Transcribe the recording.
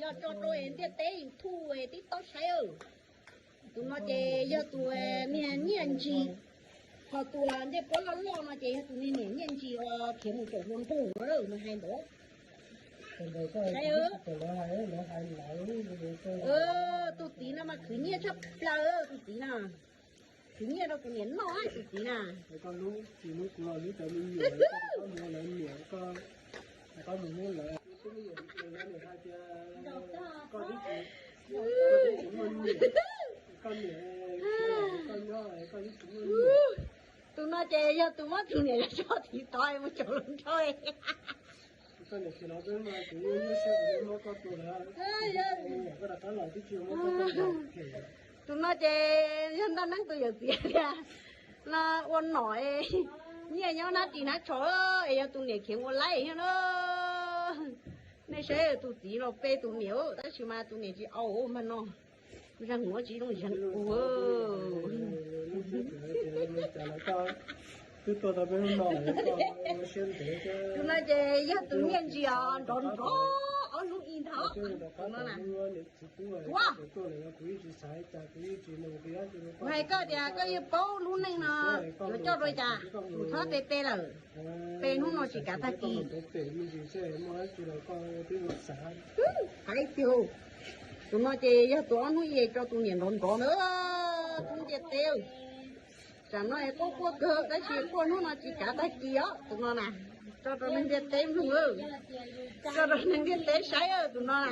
Tso rau ntiaj teb YouTube tib taub saib. Tus no ces yog tus niag Nyiaj Ntsis, ho tus ncej puab loj loj no ces yog tus niag niam Nyiaj Ntsis uas khiav mus caum hluas nraug no, nws hais ntawd. Tus txiv no mas khwv nyiaj tshaj plaws, tus txiv no. Khwv nyiaj rau tus niam noj, tus txiv na. Tus no ces yog tus muab tus niam tso tiv tod mus caum hluas nraug. Tus no ces yog Ntaj Neeb tus yawm txiv tiag no, ua nom nyiaj nyob hnab ris hnab tsho es yog tus niam khiav ua laib thiab na. Nej saib tus txiv los pe tus niam, tab sis mas tus niam tsis au mas no. Zaj nuav tsis zoo zaj u. Tus no ces yog tus Nyiaj Ntsis os, nrov nrov ob hnub ib ntag. Tus no na, ua, kuv hais koj tias koj yeej paub lub neej no yuav coj rau cas, kuv txhob pe pe lawm. Pe hnub no tsis kav tag kis. Hais tiag, tus no ces yog tus ob hnub ib tso tus niam nrov nrov na, tus ntiaj teb. Tsam no es quaj quaj kawg tab sis quaj hnub no tsis kav tag kis os tus no na. Tso rau neeg ntiaj teb mloog, tso rau neeg ntiaj teb saib tus no na.